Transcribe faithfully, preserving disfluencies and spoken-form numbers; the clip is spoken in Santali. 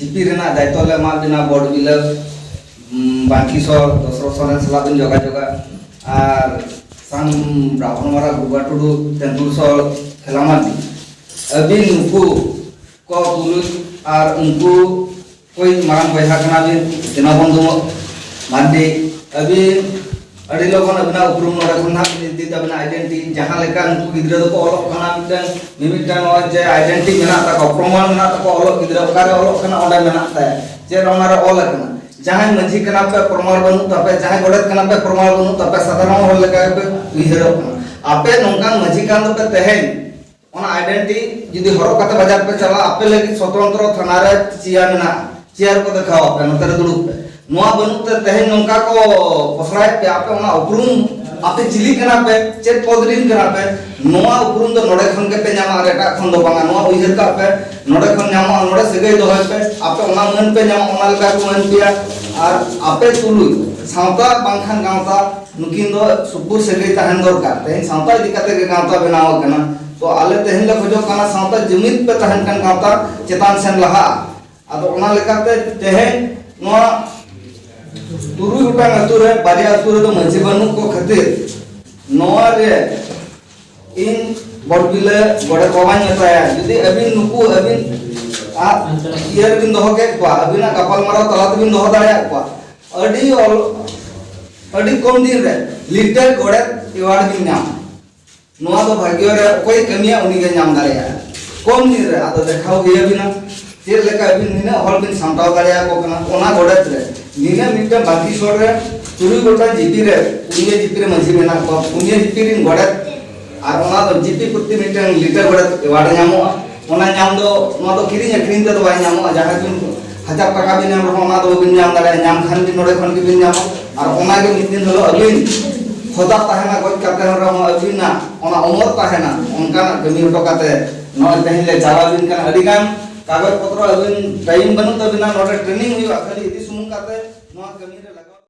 ᱡᱤᱯᱤ ᱨᱮᱱᱟᱜ ᱫᱟᱭᱤᱛᱛᱚ ᱞᱮ ᱮᱢᱟᱫ ᱵᱤᱱᱟ ᱵᱚᱰ ᱵᱤᱞᱟᱹ, ᱩᱢ, ᱵᱟᱝᱠᱤ ᱥᱚᱨ, ᱫᱚᱥᱨᱚᱛ ᱥᱚᱨᱮᱱ ᱥᱟᱞᱟᱜ ᱵᱤᱱ ᱡᱳᱜᱟᱡᱳᱜᱟ᱾ ᱟᱨ ᱥᱟᱢ ᱨᱟᱵᱚᱱ ᱢᱟᱨᱟ ᱜᱩᱵᱟ ᱴᱩᱰᱩ, ᱛᱮᱸᱫᱩᱞ ᱥᱚᱨ, ᱠᱷᱮᱞᱟ ᱢᱟᱨᱰᱤ᱾ ᱟᱹᱵᱤᱱ ᱱᱩᱠᱩ ᱠᱚ ᱛᱩᱞᱩᱡ ᱟᱨ ᱩᱱᱠᱩ ᱠᱚᱭ ᱢᱟᱨᱟᱝ ᱵᱚᱭᱦᱟ ᱠᱟᱱᱟ ᱵᱤᱱ ᱫᱤᱱᱚᱵᱚᱱᱫᱷᱩ ᱢᱟᱨᱰᱤ᱾ ᱟᱹᱵᱤᱱ ᱟᱹᱰᱤ ᱞᱚᱜᱚᱱ ᱟᱹᱵᱤᱱᱟᱜ ᱩᱯᱨᱩᱢ ᱱᱚᱰᱮ ᱠᱷᱚᱱ ᱱᱟᱦᱟᱜ ᱵᱤᱱ ᱤᱫᱤ ᱛᱟᱵᱤᱱᱟ, identity᱾ ᱡᱟᱦᱟᱸ ᱞᱮᱠᱟ ᱱᱩᱠᱩ ᱜᱤᱫᱽᱨᱟᱹ ᱫᱚᱠᱚ ᱚᱞᱚᱜ ᱠᱟᱱᱟ, ᱢᱤᱫᱴᱟᱝ ᱢᱤᱢᱤᱫᱴᱟᱝ ᱱᱚᱜᱼᱚᱭ ᱡᱮ identity ᱢᱮᱱᱟᱜ ᱛᱟᱠᱚᱣᱟ, ᱯᱨᱚᱢᱟᱱ ᱢᱮᱱᱟᱜ ᱛᱟᱠᱚᱣᱟ, ᱚᱞᱚᱜ ᱜᱤᱫᱽᱨᱟᱹ ᱚᱠᱟᱨᱮ ᱚᱞᱚᱜ ᱠᱟᱱᱟ, ᱚᱸᱰᱮ ᱢᱮᱱᱟᱜ ᱛᱟᱭᱟ, ᱪᱮᱫ ᱚᱱᱟᱨᱮ ᱚᱞ ᱟᱠᱟᱱᱟ᱾ ᱡᱟᱦᱟᱸᱭ ᱢᱟᱹᱡᱷᱤ ᱠᱟᱱᱟ ᱯᱮ, ᱯᱨᱚᱢᱟᱱ ᱵᱟᱹᱱᱩᱜ ᱛᱟᱯᱮ, ᱡᱟᱦᱟᱸᱭ ᱜᱚᱰᱮᱛ ᱠᱟᱱᱟ ᱯᱮ, ᱯᱨᱚᱢᱟᱱ ᱵᱟᱹᱱᱩᱜ ᱛᱟᱯᱮ, ᱥᱟᱫᱷᱟᱨᱚᱱ ᱦᱚᱲ ᱞᱮᱠᱟ ᱜᱮᱯᱮ ᱩᱭᱦᱟᱹᱨᱚᱜ ᱠᱟᱱᱟ᱾ ᱟᱯᱮ ᱱᱚᱝᱠᱟᱱ ᱢᱟᱹᱡᱷᱤ ᱠᱟᱱ ᱫᱚᱯᱮ ᱛᱮᱦᱮᱧ, ᱚᱱᱟ identity ᱡᱩᱫᱤ ᱦᱚᱨᱚᱜ ᱠᱟᱛᱮ ᱵᱟᱡᱟᱨ ᱯᱮ ᱪᱟᱞᱟᱜᱼᱟ, ᱟᱯᱮ ᱞᱟᱹᱜᱤᱫ ᱥᱚᱛᱚᱱᱛᱨᱚ ᱛᱷᱟᱱᱟ ᱨᱮ ᱪᱮᱭᱟᱨ ᱢᱮᱱᱟᱜᱼᱟ, ᱪᱮᱭᱟᱨ ᱠᱚ ᱫᱮᱠᱷᱟᱣ ᱟᱯᱮ, ᱱᱚᱛᱮ ᱨᱮ ᱫᱩᱲᱩᱵ ᱯᱮ᱾ ᱱᱚᱣᱟ ᱵᱟᱹᱱᱩᱜ ᱛᱮ ᱛᱮᱦᱮᱧ ᱱᱚᱝᱠᱟ ᱠᱚ ᱯᱚᱥᱲᱟᱭᱮᱫ ᱯᱮ, ᱟᱯᱮ ᱚᱱᱟ ᱩᱯᱨᱩᱢ, ᱟᱯᱮ ᱪᱤᱞᱤ ᱠᱟᱱᱟ ᱯᱮ, ᱪᱮᱫ ᱯᱚᱫ ᱨᱤᱱ ᱠᱟᱱᱟ ᱯᱮ, ᱱᱚᱣᱟ ᱩᱯᱨᱩᱢ ᱫᱚ ᱱᱚᱰᱮ ᱠᱷᱚᱱ ᱜᱮᱯᱮ ᱧᱟᱢᱟ ᱟᱨ ᱮᱴᱟᱜ ᱠᱷᱚᱱ ᱫᱚ ᱵᱟᱝᱟ᱾ ᱱᱚᱣᱟ ᱩᱭᱦᱟᱹᱨ ᱠᱟᱜ ᱯᱮ, ᱱᱚᱰᱮ ᱠᱷᱚᱱ ᱧᱟᱢᱚᱜᱼᱟ, ᱱᱚᱰᱮ ᱥᱟᱹᱜᱟᱹᱭ ᱫᱚᱦᱚᱭ ᱯᱮ, ᱟᱯᱮ ᱚᱱᱟ ᱢᱟᱹᱱ ᱯᱮ ᱧᱟᱢᱟ, ᱚᱱᱟ ᱞᱮᱠᱟ ᱠᱚ ᱢᱟᱹᱱ ᱯᱮᱭᱟ᱾ ᱟᱨ ᱟᱯᱮ ᱛᱩᱞᱩᱡ ᱥᱟᱶᱛᱟ ᱵᱟᱝᱠᱷᱟᱱ ᱜᱟᱶᱛᱟ, ᱱᱩᱠᱤᱱ ᱫᱚ ᱥᱩᱯᱩᱨ ᱥᱟᱹᱜᱟᱹᱭ ᱛᱟᱦᱮᱱ ᱫᱚᱨᱠᱟᱨ᱾ ᱛᱮᱦᱮᱧ ᱥᱟᱶᱛᱟ ᱤᱫᱤ ᱠᱟᱛᱮ ᱜᱮ ᱜᱟᱶᱛᱟ ᱵᱮᱱᱟᱣ ᱟᱠᱟᱱᱟ᱾ ᱛᱚ ᱟᱞᱮ ᱛᱮᱦᱮᱧ ᱞᱮ ᱠᱷᱚᱡᱚᱜ ᱠᱟᱱᱟ ᱥᱟᱶᱛᱟ ᱡᱩᱢᱤᱫ ᱯᱮ ᱛᱟᱦᱮᱱ ᱠᱷᱟᱱ ᱜᱟᱶᱛᱟ ᱪᱮᱛᱟᱱ ᱥᱮᱱ ᱞᱟᱦᱟᱜᱼᱟ᱾ ᱟᱫᱚ ᱚᱱᱟ ᱞᱮᱠᱟᱛᱮ ᱛᱮᱦᱮᱧ ᱱᱚᱣᱟ ᱛᱩᱨᱩᱭ ᱜᱚᱴᱟᱝ ᱟᱹᱛᱩ ᱨᱮ ᱵᱟᱨᱭᱟ ᱟᱹᱛᱩ ᱨᱮᱫᱚ ᱢᱟᱹᱡᱷᱤ ᱵᱟᱹᱱᱩᱜ ᱠᱚ ᱠᱷᱟᱹᱛᱤᱨ ᱱᱚᱣᱟ ᱨᱮ ᱤᱧ ᱵᱚᱲᱵᱤᱞᱟᱹ ᱜᱚᱰᱮᱛ ᱵᱟᱵᱟᱧ ᱢᱮᱛᱟᱭᱟ, ᱡᱩᱫᱤ ᱟᱹᱵᱤᱱ ᱱᱩᱠᱩ ᱟᱹᱵᱤᱱ ᱟᱜ ᱤᱭᱟᱹ ᱨᱮᱵᱤᱱ ᱫᱚᱦᱚ ᱠᱮᱫ ᱠᱚᱣᱟ, ᱟᱹᱵᱤᱱᱟᱜ ᱜᱟᱯᱟᱞᱢᱟᱨᱟᱣ ᱛᱟᱞᱟ ᱛᱮᱵᱤᱱ ᱫᱚᱦᱚ ᱫᱟᱲᱮᱭᱟᱜ ᱠᱚᱣᱟ, ᱟᱹᱰᱤ ᱚᱞ-, ᱟᱹᱰᱤ ᱠᱚᱢ ᱫᱤᱱ ᱨᱮ ᱞᱤᱴᱟᱹ ᱜᱚᱰᱮᱛ ᱮᱣᱟᱨᱰ ᱵᱤᱱ ᱧᱟᱢᱟ᱾ ᱱᱚᱣᱟ ᱫᱚ ᱵᱷᱟᱜᱽᱭᱚ ᱨᱮ ᱚᱠᱚᱭ ᱠᱟᱹᱢᱤᱭᱟ ᱩᱱᱤ ᱜᱮ ᱧᱟᱢ ᱫᱟᱲᱮᱭᱟᱜᱼᱟ᱾ ᱠᱚᱢ ᱫᱤᱱ ᱨᱮ ᱟᱫᱚ ᱫᱮᱠᱷᱟᱣ ᱦᱩᱭ ᱟᱵᱤᱱᱟ ᱪᱮᱫ ᱞᱮᱠᱟ ᱟᱹᱵᱤᱱ ᱱᱤᱱᱟᱹᱜ ᱦᱚᱲ ᱵᱤᱱ ᱥᱟᱢᱴᱟᱣ ᱫᱟᱲᱮᱭᱟᱠᱚ ᱠᱟᱱᱟ᱾ ᱚᱱᱟ ᱜᱚᱰᱮᱛ ᱨᱮ ᱱᱤᱱᱟᱹᱜ ᱢᱤᱫᱴᱟᱝ ᱵᱟᱜᱤ ᱥᱚᱲ ᱨᱮ ᱛᱩᱨᱩᱭ ᱜᱚᱴᱟᱝ ᱡᱤᱯᱤ ᱨᱮ ᱯᱩᱱᱭᱟᱹ ᱡᱤᱯᱤ ᱨᱮ ᱢᱟᱹᱡᱷᱤ ᱢᱮᱱᱟᱜ ᱠᱚᱣᱟ, ᱯᱩᱱᱭᱟᱹ ᱡᱤᱯᱤ ᱨᱤᱱ ᱜᱚᱰᱮᱛ, ᱟᱨ ᱚᱱᱟ ᱫᱚ ᱡᱤᱯᱤ ᱯᱨᱚᱛᱤ ᱢᱤᱫᱴᱟᱝ ᱞᱤᱴᱟᱹ ᱜᱚᱰᱮᱛ ᱮᱣᱟᱨᱰ ᱧᱟᱢᱚᱜᱼᱟ᱾ ᱚᱱᱟ ᱧᱟᱢ ᱫᱚ, ᱱᱚᱣᱟ ᱫᱚ ᱠᱤᱨᱤᱧ ᱟᱹᱠᱷᱨᱤᱧ ᱛᱮᱫᱚ ᱵᱟᱭ ᱧᱟᱢᱚᱜᱼᱟ᱾ ᱡᱟᱦᱟᱸᱭ ᱵᱤᱱ ᱦᱟᱡᱟᱨ ᱴᱟᱠᱟ ᱵᱤᱱ ᱮᱢ ᱨᱮᱦᱚᱸ ᱚᱱᱟ ᱫᱚ ᱵᱟᱵᱤᱱ ᱧᱟᱢ ᱫᱟᱲᱮᱭᱟᱜᱼᱟ, ᱧᱟᱢ ᱠᱷᱟᱱ ᱵᱤᱱ ᱱᱚᱰᱮ ᱠᱷᱚᱱ ᱜᱮᱵᱤᱱ ᱧᱟᱢᱟ᱾ ᱟᱨ ᱚᱱᱟ ᱜᱮ ᱢᱤᱫ ᱫᱤᱱ ᱦᱤᱞᱳᱜ ᱟᱹᱵᱤᱱ ᱦᱚᱫᱟ ᱛᱟᱦᱮᱱᱟ, ᱜᱚᱡ ᱠᱟᱛᱮ ᱨᱮᱦᱚᱸ ᱟᱹᱵᱤᱱᱟᱜ ᱚᱱᱟ ᱚᱢᱚᱨ ᱛᱟᱦᱮᱱᱟ, ᱚᱱᱠᱟᱱᱟᱜ ᱠᱟᱹᱢᱤ ᱦᱚᱴᱚ ᱠᱟᱛᱮ ᱱᱚᱜᱼᱚᱭ ᱛᱮᱦᱮᱧ ᱞᱮ ᱪᱟᱞᱟᱣ ᱵᱤᱱ ᱠᱟᱱᱟ᱾ ᱟᱹᱰᱤ ᱜᱟᱱ ᱠᱟᱜᱚᱡᱽ ᱯᱚᱛᱨᱚ ᱟᱹᱵᱤᱱ ᱴᱟᱭᱤᱢ ᱵᱟᱹᱱᱩᱜ ᱛᱟᱹᱵᱤᱱᱟ, ᱱᱚᱰᱮ ᱴᱨᱮᱱᱤᱝ ᱦᱩᱭᱩᱜᱼᱟ, ᱠᱷᱟᱹᱞᱤ ᱤᱫᱤ ᱥᱩᱢᱩᱝ ᱠᱟᱛᱮ ᱱᱚᱣᱟ ᱠᱟᱹᱢᱤ ᱨᱮ